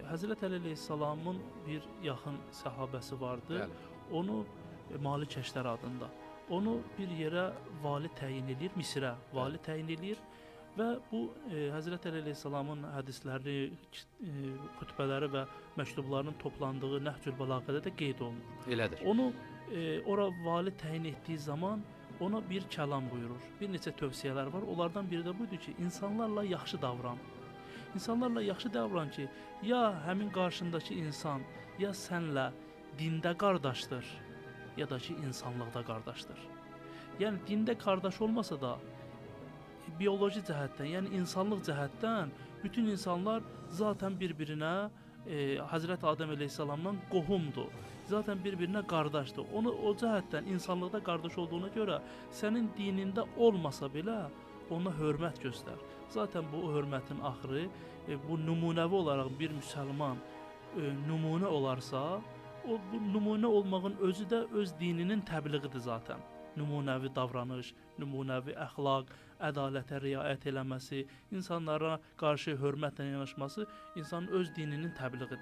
Həzrət Əli əleyhissalamın bir yaxın səhabəsi vardı. Bəli. Onu Malik Əştər adında. Onu bir yerə vali təyin eləyir, Misrə vali təyin eləyir və bu Həzrət Əli əleyhissalamın hədisləri, xütbələri və məktublarının toplandığı Nəhcül Bəlağədə də qeyd olunur. Elədir. Onu ora vali təyin etdiyi zaman ona bir kəlam buyurur. Bir neçə tövsiyələr var. Onlardan biri də buydu ki, insanlarla yaxşı davran. İnsanlarla yaxşı davran ki, ya həmin qarşındakı insan ya sənlə dində qardaşdır, ya da ki, insanlıqda qardaşdır. Yəni, dində qardaş olmasa da, bioloji cəhətdən, yəni insanlıq cəhətdən bütün insanlar zaten bir-birinə Həzrət Adəm əleyhissalamdan qohumdur. Zaten bir-birinə qardaşdır. Onu o cəhətdən insanlıqda qardaş olduğuna görə sənin dinində olmasa belə ona hörmət göstər. Zaten bu hörmətin axırı bu nümunəvi olaraq bir müsəlman nümunə olarsa, o bu nümunə olmağın özü də öz dininin təbliğidir zaten. Nümunəvi davranış, nümunəvi əxlaq, ədalətə riayət eləməsi, insanlara qarşı hörmətlə yanaşması insanın öz dininin təbliğidir.